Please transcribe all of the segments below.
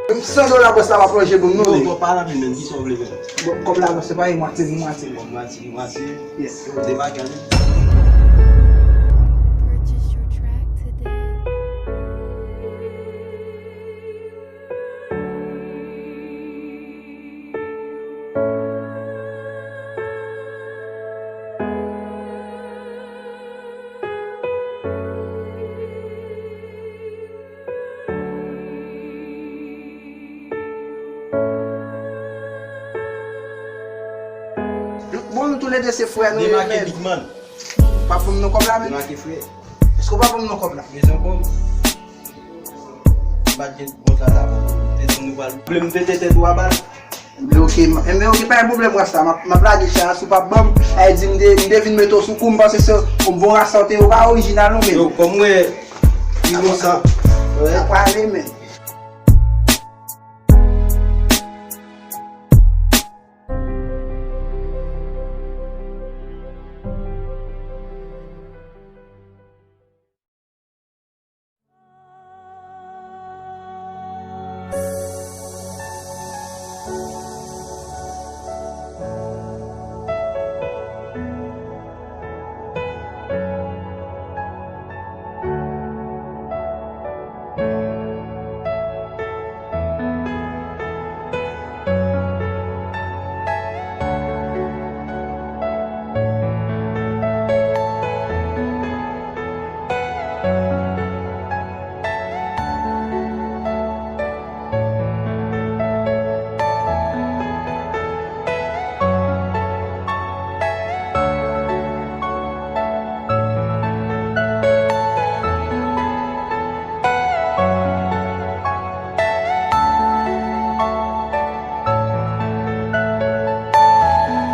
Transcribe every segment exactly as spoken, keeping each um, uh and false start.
Menm san dola bòs la pa plonje pou nou. Non, men kòb pa la menm, men kisa w vle menm? Bon, kòb la bòs se pa e mwatye, ni mwatye. Bon, mwatye, ni mwatye. Yes. Debake ale. Purchase your track today. Bon, nou toulède se frè nou ye, men. Debake, big man. Pa pou m non kòb la, men. Debake, frè. Èske w pa pou m non kòb la? Mezon kòb. M pa t gen bon travay. Te di m nou pral. Vle m pete tèt ou a bal? Enben, oke, m-, enben, oke, pa gen pwoblèm, Rasta. M ap, m ap lage chay la, si w p ap ban m, sa vle di m te, m te vin mete w sou kou, m panse se yon bon Rasta w te ye, ou pa orijinal, non, men. Yo, kòm mwen, inosan. Sa prale, men.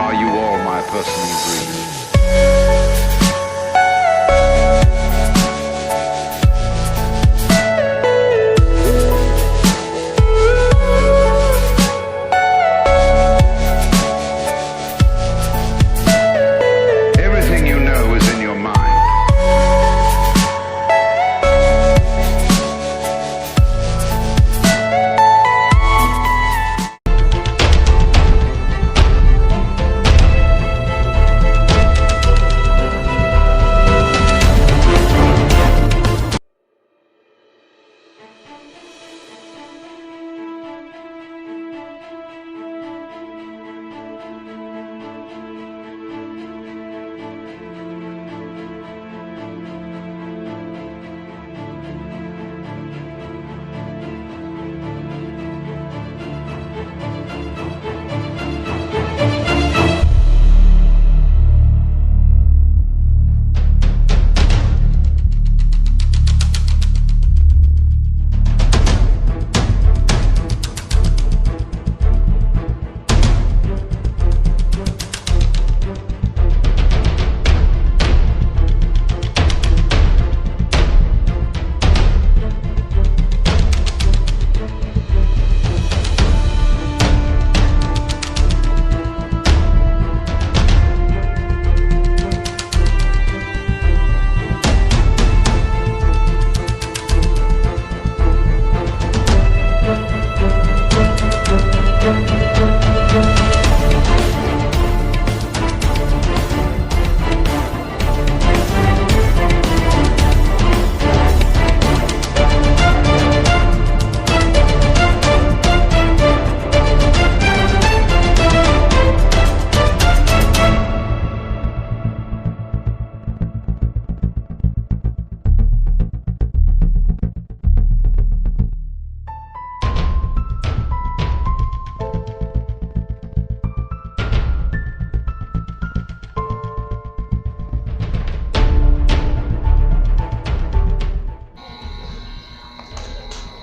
Are you all my personal dreams? Everything you know is in your mind.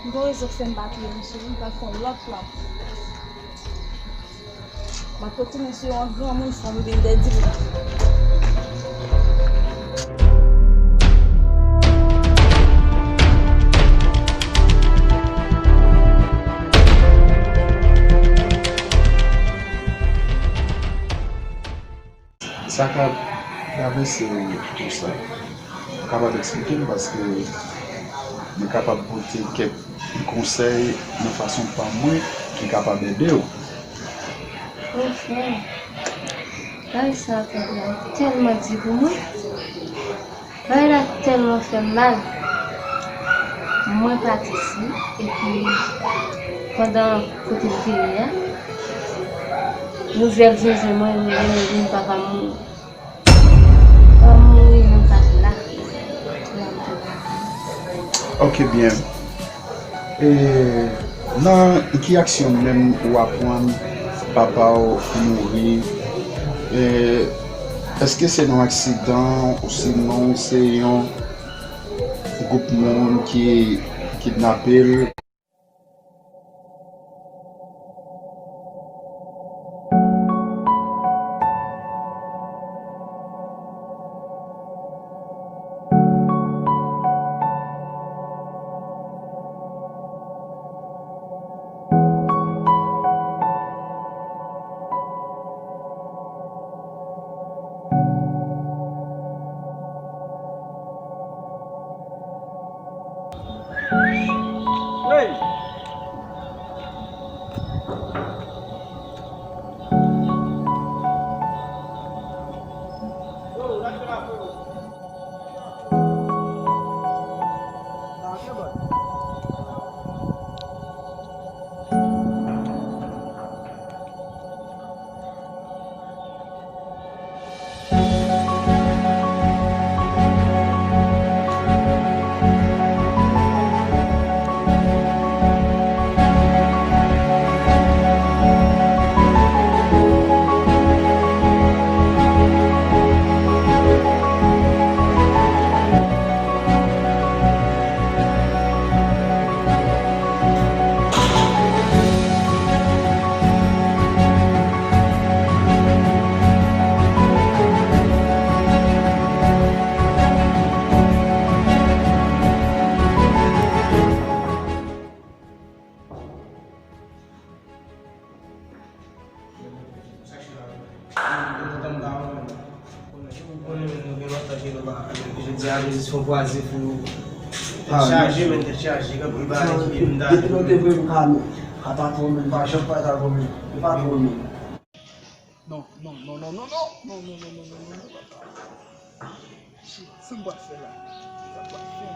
M gon rezon k fè m pa touye misye, m pral fè yon lòt plan. M ap retounen sou yon granmoun fanm vin dèdi m. Sa k ap travèse w konsa? Ou kapab eksplike m paske Mwen kapab pote kèk konsèy nan fason pa mwen ki kapab ede w. Monchè, bagay sa w fè la tèlman di pou mwen. Bagay la tèlman fè m mal. Mwen pati isi, epi pandan kote m te ye a, nouvèl zenzen mwen rive m di m papa m mouri. Papa m mouri, mwen pa t la. Ok, byen. E nan ki aksyon menm ou aprann papa w mouri? E èske se nan aksidan, osinon se yon gwoup moun ki kidnape l? Jodi a, jodi se yon pwaze pou nou. Chaje, men tèt chaje, kanpe ba ekip m ta. Depi nou te vre m ka, ka patwon, men pa janm pa ta vre, men pa twò, men. Non, non, non. Shit, sa m pral fè la? Sa m pral fè?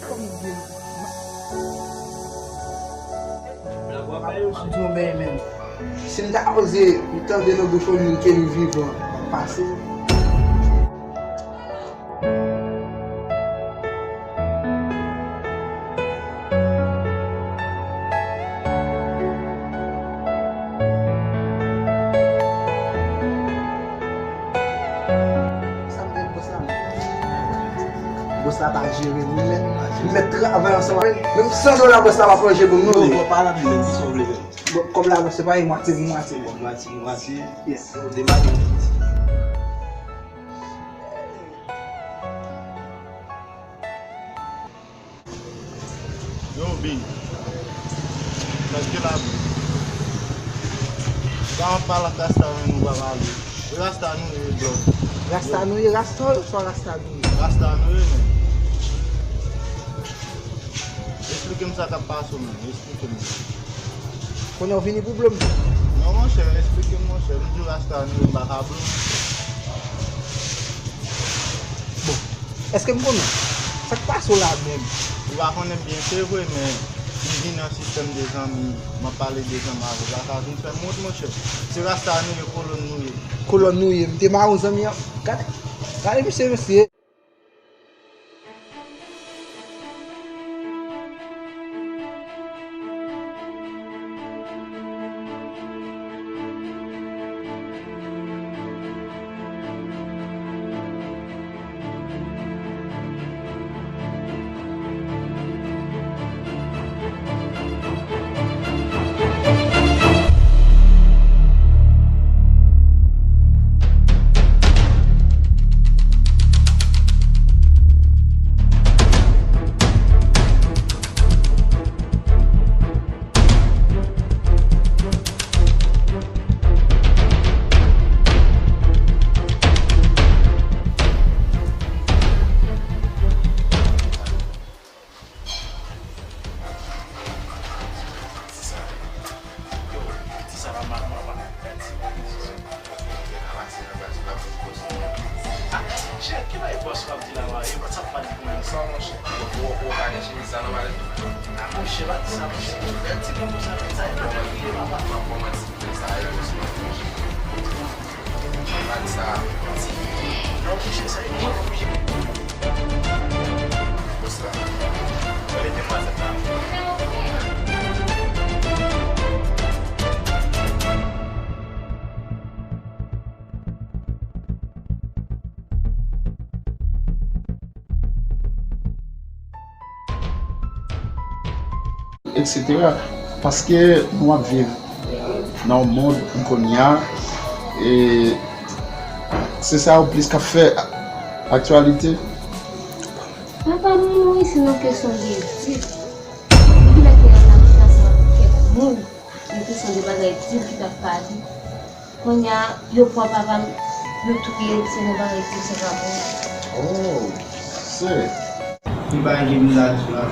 Kòman m gen... Blag w ap bay yo? M ap di yon bèy, menn. Si m ta oze, m tande nan bouch yon moun ke m vivan, m ap pase. Sa m gen bòs la, men. Bòs la pa jere nou, men. Nou mèt travay ansanm avè l. Menm san dola bòs la pa plonje pou nou, men. Bon, bon, pale avè m, men, kisa w vle, men? Bon, kòb la, se pa yon mwatye pou mwatye. Bon, mwatye pou mwatye. Yes. Yo, demake yon piti. Yo, Bin. Sa k gen la, Bin? Sa w ap pale ak Rasta, men nou pa pale. E Rasta nou ye, bro. Rasta nou ye, Rasta w ye, oswa Rasta nou ye? Rasta nou ye, men. Esplike m sa k ap pase w, men. Esplike m. Konnen w vini pou blo m tou? Non, monchè, esplike m, monchè. M di w Rasta nou ye, m pa ka blo w, monchè. Bon, èske m konnen? Sa k pase w la menm? Ou pa konnen m byen, se vre, men m vin nan sistèm de zanmi, m ap pale de zanmi avè w. Ou pa ka vin fè m wont, monchè. Se Rasta nou ye, kolòn nou ye. Kolòn nou ye. M te mare yon zanmi an. Gade, gade misye, mesye. Ou, ou pa gen chemiz sa nòmal? A monchè, pa di sa, monchè. Bèl ti bonbon sa, sa e pa ta kriye papa. M ap kòmanse sa yo, monchè. Pa di sa, ti. Non, monchè, sa e bon. Bòs la. Mwen mete mwa sa. Etsetera. Paske nou ap viv nan yon mond kounye a, e se sa yo plis k ap fè aktyalite. Papa m mouri se nan kesyon de di. Depi lè ke y ap nan chase kèk moun, nan kesyon de bagay di ki t ap pale. Kounye a, yo pran papa m, yo touye l, se yon bagay ki se pa bon. Oh, se. Ki bagay ki vin la di la?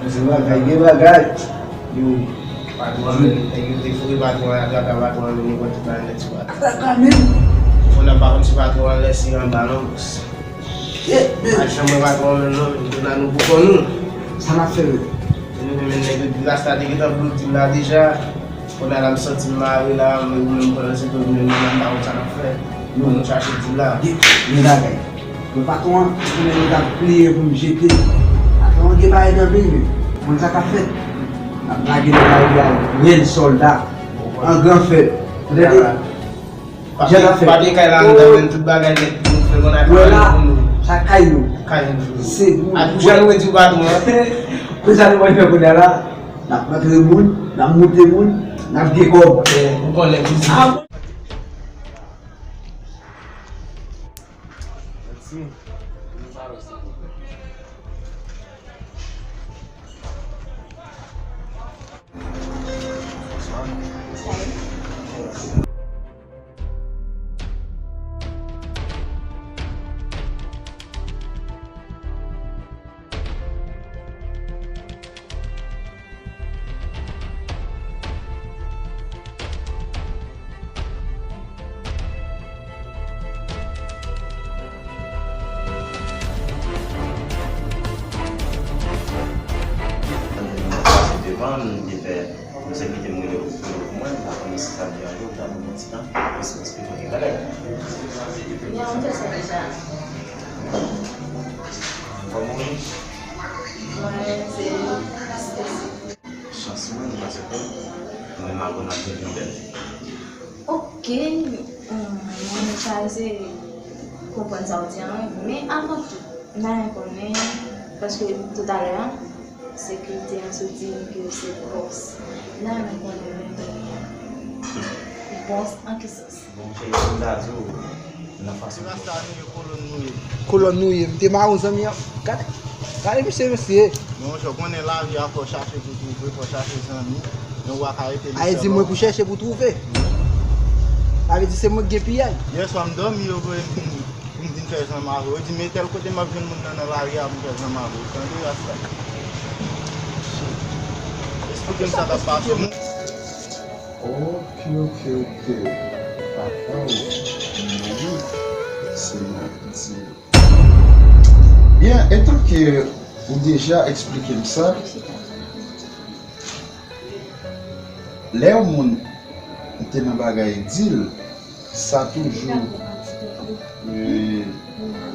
Gen bagay, gen bagay. Yo, patwon an, nèg yo te foure patwon an, atraka patwon an, yo mete patwon an nèt sou patwon an. Atraka menm. Kounye a, m pa konn si patwon an lèse anba non, bòs. Pa janm wè patwon an menm non, nou tounen nou pou kò nou. Sa n ap fè menm? Nou menm nèg yo, rasta te gentan bloke di m la deja. Kounye a la m santi m mare la, mwen menm pandan se tou mwen menm la m pa konn sa n ap fè. Bon, nou chache di la. Gen, gen bagay. Mwen patwon an, mwen menm m t ap pliye pou m jete. Patwon an gen bagay nan men li. Mwen sa k ap fèt. N ap lage nan lari a, rèl sòlda. An gran fèt. Ou tande? Jan n ap fè. Pa gen kay la anndan, men tout bagay nèt pou nou fè, konn ak kay nou. Sa kay nou. Kay nou. Se nou. Ak jan nou di w patwon an. Pou sa nou pral fè kounye a la, n ap rantre moun, n ap moute moun, n ap gen kòb. Ou konnen biznis. Mèsi. Devan, m te fè, m se kite m rele pou, pou mwen, m pa konnen si sa deranje w, ta ban m yon ti tan, pou m esplike w kèk bagay. Kòman w ye? Mwen, se Chans mwen, nou pa sèten. Mwen, m aprann ap jwenn yon bèl fi. Ok, hmm, mwen chaje konprann sa w di an, wi. Men avan tou, m ta renmen konnen, paske toutalè a, sekirite an sot di m ke w se bòs. M ta renmen konnen menm bòs an ki sans? Bon, cheri, jan m ta di w, nan fason. Se rasta nou ye, kolòn nou ye. Kolòn nou ye. M te mawon zanmi an. Gade, gade misye, mesye. Men monchè, w konnen lavi a fò w chache pou twouve, fò w chache zanmi. Men w pa ka rete li sèlman. A, e di mwen pou chèche pou twouve. Sa vle di se mwen ki gen piyay. Yèswa m dòmi, yo voye m vin, pou m vin fè zanmi avè w. Yo di m e tèl kote m ap jwenn moun nan nan lari a pou m fè zanmi avè w. Tande rasta. Esplike m sa k ap pase w. Ok, ok, ok. Papa w mouri, se nan di. Byen, etan ke ou deja eksplike m sa, lè yon moun te nan bagay di l, sa toujou, e,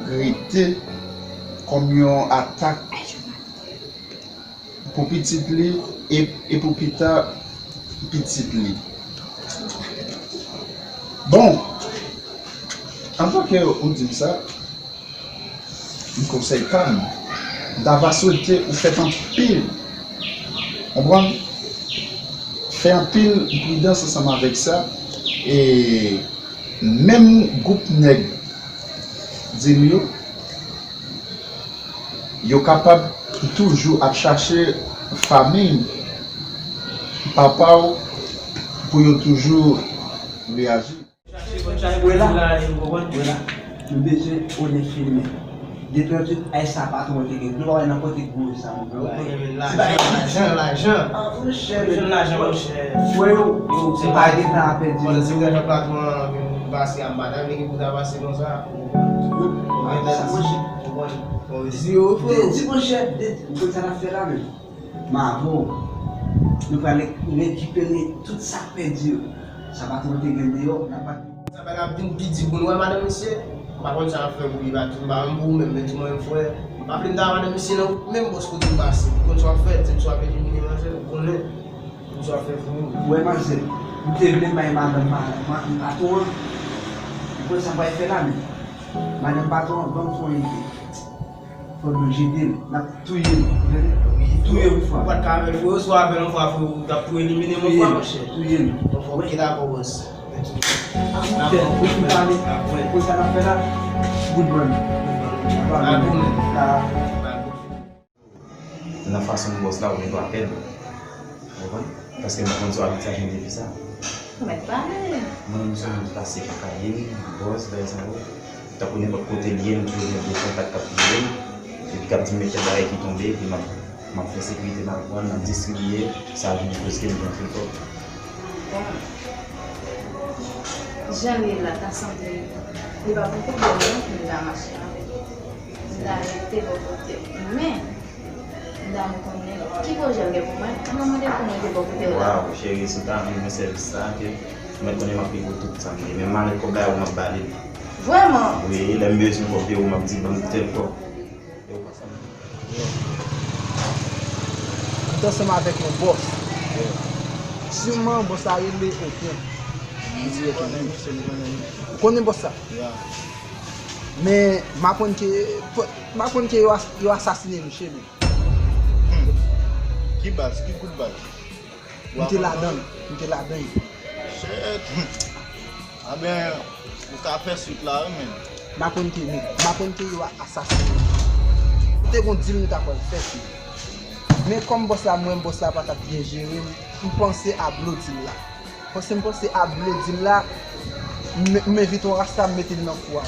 rete kòm yon atak pou pitit li e, e pou pita pitit li. Bon, antanke ou di m sa, m konsèy pa m, m ta va swete ou fèt anpil, konprann? Fè anpil pridans ansanm avèk sa, e menm gwoup nèg di m yo, yo kapab toujou ap chache fanmi papa w pou yo toujou reyaji. Wè la, wè la, nou bezwen onèt fini men. De tranntuit, ay sa patwon te gen. Nou pa wè nan kote gwo sa, mon frè. Lajan, lajan, lajan. Ah, monchè, men. Lajan, monchè. Frè yo, yo, se pa gen tan a pèdi. Bon, si w gen patwon an, Pase a madanm li ki pou ta pase konsa. Ou konprann? Ou konprann? Di yo, frè. Di, monchè, di, ou konn sa n ap fè la menm? M avè w. Nou pral rekipere tout sa k pèdi yo. Sa patwon te gen deyò, n ap bat. Sa pa ap vin pi di pou nou, wè, madanm misye. M pa konn sa n ap fè pou li, pa tou, m pa menm pou ou menm, men tou mwen menm, frè. M pa vle m ta madanm misye, non, menm bòs kote m pase. Ou konn sa w ap fè, di m sa w ap elimine, manzè, ou konnen. Ou sa fè pou ou. Ou wè, manzè, ou te vle bay madanm pa, ma, patwon an. Ou konn sa pral fè la menm? Madanm patwon an, ban m fè yon ide. Fò nou jete l. N ap touye l. Ou tande? Touye l yon fwa. Ou pa t ka avè l, frè, si w avè l yon fwa, frè, ou t ap tou elimine m yon fwa, monchè. Touye l. Bon, fò w kite dakò, bòs. Ap koute, ou fin pale. Konn sa n ap fè la? Good morning. Good morning. Good morning. Nan fason m bòs la, ou gen dwa pè l. Ou konprann? Paske m konn sou abit sa jan de vi sa. Ou mèt pale. Mwen menm se yon moun ki pase kaka ye m, bòs, bagay sa yo. Tankou nenpòt kote l ye, m toujou gen de kontak k ap rele m. Epi k ap di m men kèk bagay ki tonbe, epi m ap, m ap fè sekirite m ap pran, m ap distribiye, sa vin plis ke m gen anpil twòp. Bon. Jan l ye la, ta sanble li pa pran pwoblèm non pou l ta mache avè l. M ta rete bò kote l. Men, m ta renmen konnen ki pwojè w gen pou mwen. Ann mande l pou mwen rete bò kote l la. Waw, cheri, si w ta renmen sèvis sa, ke mwen konnen m ap peye w tout sa m gen. Men m ale kòb la, ou m ap ba li l. Vrèman? Wi, lè m bezwen kòb, yo, m ap di ban m tèl kòb. M te ansanm avèk yon bòs. Siman bòs la rele Oken. M di Oken. Ou konnen bòs la? Men m aprann ke, m aprann ke yo as-, yo asasine misye menm. Hmm. Ki baz? Ki kout baz? M te ladan, m te ladan. Shit. Anben, ou ka fè swit la, wi, men. M aprann ke, men, m aprann ke yo asasine. M te gon deal nou ta pral fè, tou. Men kòm bòs la, m wè bòs la pa t ap byen jere m, m panse a blow deal la. Paske m panse a blow deal la, m, m envite yon rasta, m mete l nan kou a.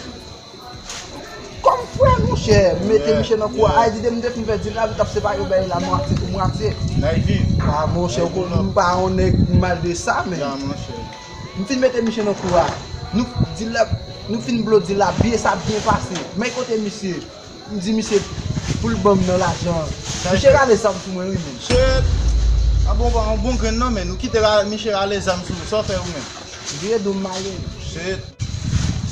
Kòm frè, monchè, m mete misye nan kou a. Ay di de m te fin fè deal la, li t ap separe yo bay la mwatye pou mwatye. Nayvi. Ah, monchè, ou konn m pa yon nèg mal de sa, men. Ya, monchè. M fin mete misye nan kou a. Nou deal la, nou fin blow deal la, byen sa byen pase. Men kote misye, m di misye pou l ban m nan lajan an. Misye rale zam sou mwen, wi, men. Shit. Ah bon, pa yon bon grenn non, men. Nou kite ra-, misye rale zam sou ou. Sa w fè ou menm? M vire do m ale. Shit.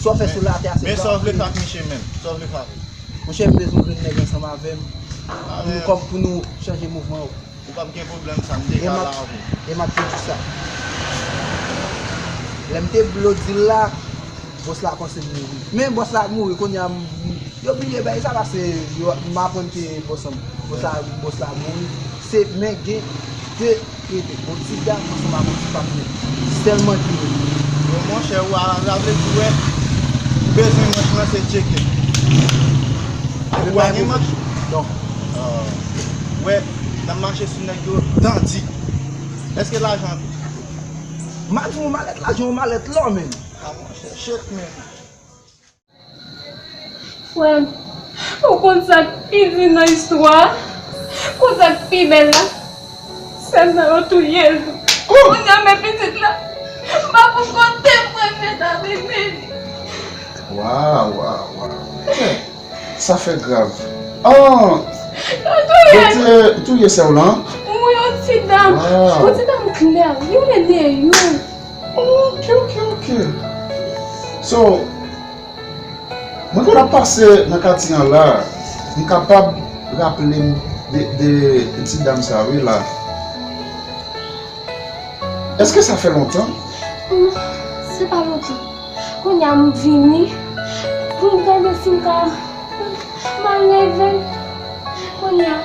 Sa w fè sou latè a, se sa w vle fè ak misye menm. Sa w vle fè avè l? Monchè, m bezwen jwenn nèg ansanm avè m. Pou nou, kòm pou nou chanje mouvman yo. Ou p ap gen pwoblèm sa, m deja la avè w. E m ap di w sa. Lè m te blow deal la, bòs la panse m mouri. Men bòs la mouri, kounye a m, yo bliye bagay sa paske yo, m aprann ke bòs la, bòs la, bòs la mouri. Se, men gen de rete. Yon ti dam ansanm ak yon ti patnè. Sèlman ki rete. Bon, monchè, ou a, sa vle di, wè, ou bezwen manch lan, se tcheke. Ou pa gen manch? Non. Ah. Wè, n ap mache sou nèg yo, tandi. Èske lajan ap. M a di w malèt, lajan w malèt lò, men. Ah, monchè, shit, men. Frè m, ou konn sa k pi di nan istwa a? Konn sa k pi bèl la? Sè m nan yo touye l. Kounye a men pitit la, m pa konn kote m pral met avèk li. Waw, waw, waw. Sa fè grav. Oh! Yo touye l. Yo te touye sè w lan? Wi, yon ti dam. Yon ti dam klè. Yon nènè, yon. Ok, ok, ok. So, mwen konn ap pase nan katye an la, m kapab raple m de, de ti dam sa wi la. Èske sa fè lontan? Non, se pa lontan. Kounye a m vini pou m gade si m ka m al leve l. Kounye a,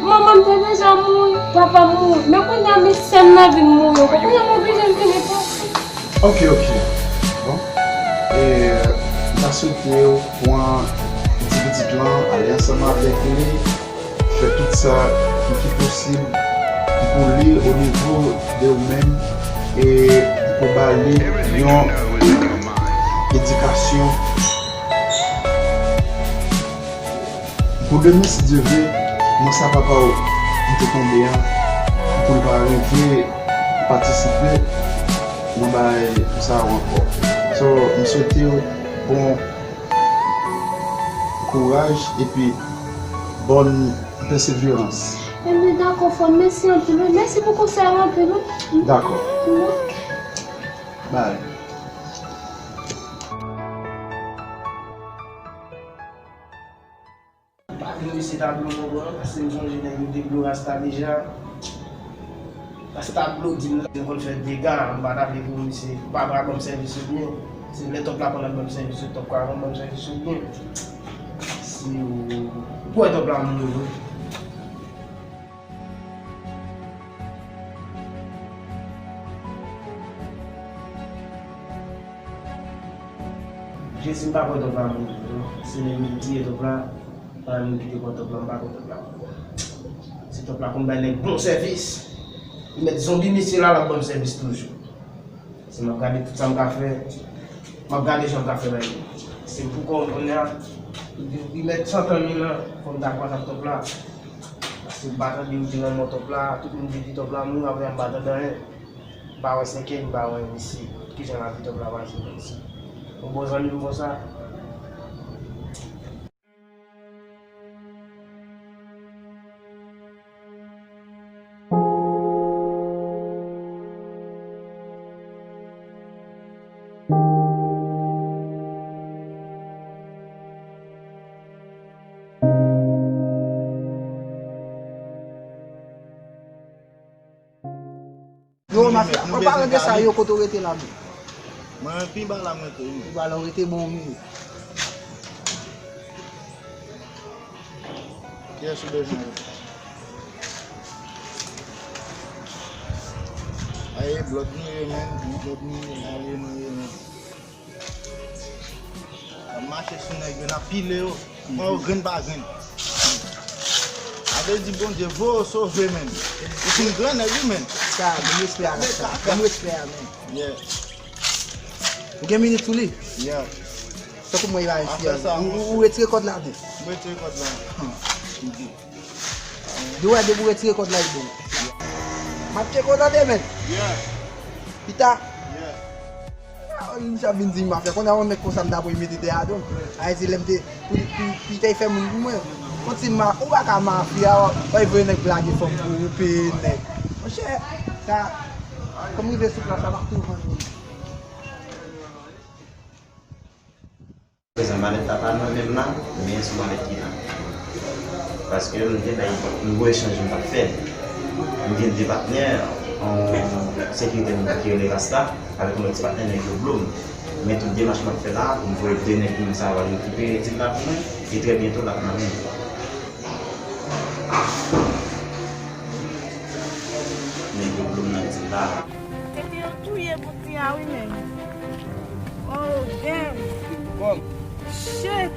manman m te deja mouri, papa m mouri. Men kounye a, men sè m nan vin mouri ankò. Kounye a, m oblije m vini pase. Ok, ok. Bon. E, m ta swete w pran ti pitit lan, ale ansanm avèk li, fè tout sa ki, ki posib pou li o nivo de ou menm, e pou ba li yon edikasyon. Pou demen, si Dye vle, nan sa papa w m te tonbe an, pou l pa rive patisipe nan bagay sa yo ankò. So, m swete w bon kouraj epi bòn pèseverans. Ebyen, dakò, frè m. Mèsi anpil, wi. Mèsi pou konsèy ou anpil, wi. Dakò. Wi. Bye. M pa vle misye ta blo mwen bò non, paske m sonje nèg yo te blo Rasta deja. Rasta blo di m la, m konn fè dega, m pa ta vle pou misye pa, pa ban m sèvis ou byen. Se lè Top la konn ap ban m sèvis ou, Top ka konn ban m sèvis ou byen. Si ou, ou kwè Top la moun yo vre. Jezi, m pa kwè Top la moun vre non. Se nèg yo ki tiye Top la, pa menm ki te kwè Top la, m pa kwè Top la. Se Top la konn bay nèg bon sèvis. Li mèt zonbi misye la, l ap ban m sèvis toujou. Se m ap gade tout sa m ka fè, m ap gade jan m ka fè bagay yo. Se pou kò m kounye a, li mèt santan mi nan, fò m ta kwaze ak Top la. Paske m pa tande yo di lanmò Top la, tout moun di di Top la mouri, apre a m pa tande anyen. M pa wè senkèy, m pa wè misye. Kijan lavi Top la pase menm si yon bon zanmi m konsa. Yo, mafya, mwen pa rete sa yo, kote w rete la menm? Mwen pi ba la mwen rete, wi. Pi ba la w rete, bon, wi. Kiyès ou bezwen yo? Aye, blòd nou ye, men, blòd nou ye, ale nou ye, men. N ap mache sou nèg yo, n ap pile yo. Pran yo grenn pa grenn. Sa vle di Bondye voye w sove, menn. Ou fin gran nèg, wi, menn. Sa, ban m respè a, sa. Ban m respè a, menn. Yeah. Ou gen minit sou li? Yeah. Tankou mwen, Ibrahim Fiyan. Ou, ou, ou retire kòd la, menn. Mwen retire kòd la. Di w wè depi w retire kòd la, li bon. M ap tcheke w tande, menn. Yeah. Pita. Yeah. Ah, misye ap vin di m mafya. Kounye a yon nèg konsa m ta pou mete dèyè a tou. A di lè m te pou, pou, pou te fè moun pou mwen. Kontinye ma, ou pa ka mafya, w ap voye nèg blage fanm pou ou peye nèg. Monchè, sa, kòm rive sou plas la, m ap tou vann li. Prezan malèt la pa nan men m la, men se yon malèt ki la. Paske m te bay, m gwo echanj m t ap fè. M gen de patnè, yon sekirite m ki rele Rasta, avèk yon lòt ti patnè nèg yo blo m. Men tout demach m ap fè la, pou m voye de nèg pou mwen sa yo al rekipere ti la pou mwen, e trè byento l ap nan men m. Nèg yo blo m nan ti la. Tete yo touye bouti a wi, men. Oh, damn. Kòm. Shit.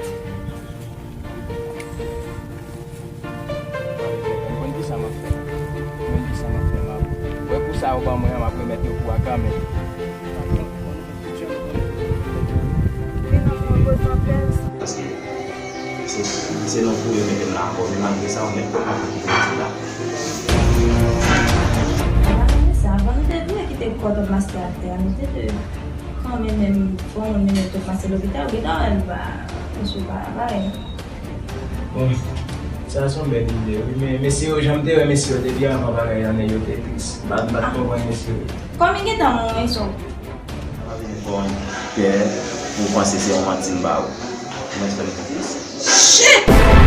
Mwen konn kisa m ap fè. Mwen konn kisa m ap fè, m ap wè kou sa yo ban mwen an, m ap remèt yo kou a kanmenm. Paske se, se nan kou yo mete m la ankò, men malgre sa, yo mèt pòt la pou kite m di la. Sa, avan nou te vle kite kò Top Master atè a, nou te dwe kanmenm, menm bon moun mennen Top Master lopital, ou gentan wè l pa, mesye pa bay. Bon, sa se yon bèl ide, wi, men mesye yo, jan m te wè mesye yo depi anvan bagay la, nèg yo te tris. M pa, m pa t konprann mesye yo. Kòm li gentan mouri, so. Sa pa vin bon kè pou w panse se yon manti m ba ou. Ou mèt fè m konfyans. Shit!